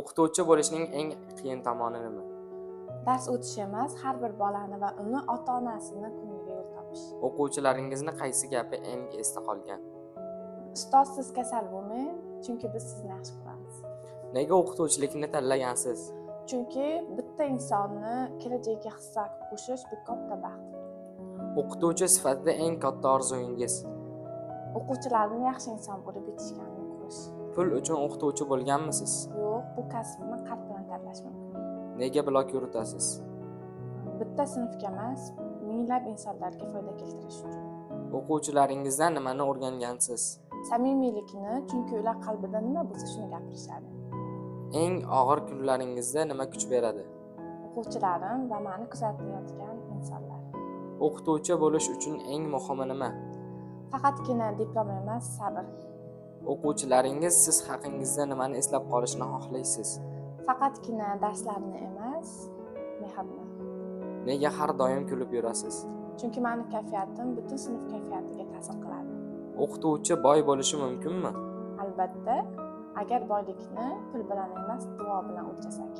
O'qituvchi bo'lishning eng qiyin tomoni nima? Dars o'tish emas, har bir bolani va uni ota onasini ko'ngliga yo'l topish. O'quvchilaringizni qaysi gapi eng esda qolgan? Ustoz, siz kasal bo'lmang, chunki biz sizni yaxshi ko'ramiz. Nega o'qituvchilikni tanlagansiz? Chunki bitta insonni kelajagiga hissa qo'shish bu katta baxt. O'qituvchi sifatida eng katta orzungiz? O'quvchilarni yaxshi inson bo'lib yetishganini ko'rish. Pul uchun o'qituvchi bo'lganmisiz? Yo'q, bu kasbni qalb bilan tanlash mumkin. Nega blog yuritasiz? Bitta sinfga emas, minglab insonlarga foyda keltirish uchun. O'quvchilaringizdan nimani o'rgangansiz? Samimiylikni, chunki ular qalbida nima bo'lsa, shuni gapirishadi. Eng og'ir kunlaringizda nima kuch beradi? O'quvchilarim va mani kuzatayotgan insonlar. O'qituvchi bo'lish uchun eng muhimi nima? Faqatgina diplom emas, sabr. O'quvchilaringiz siz haqingizda nimani eslab qolishini xohlaysiz? Faqatgina darslarni emas, mehrni. Nega har doim kulib yurasiz? Chunki mani kayfiyatim butun sinf kayfiyatiga ta'sir qiladi. O'qituvchi boy bo'lishi mumkinmi? Albatta, agar boylikni pul bilan emas, duo bilan o'lchasak.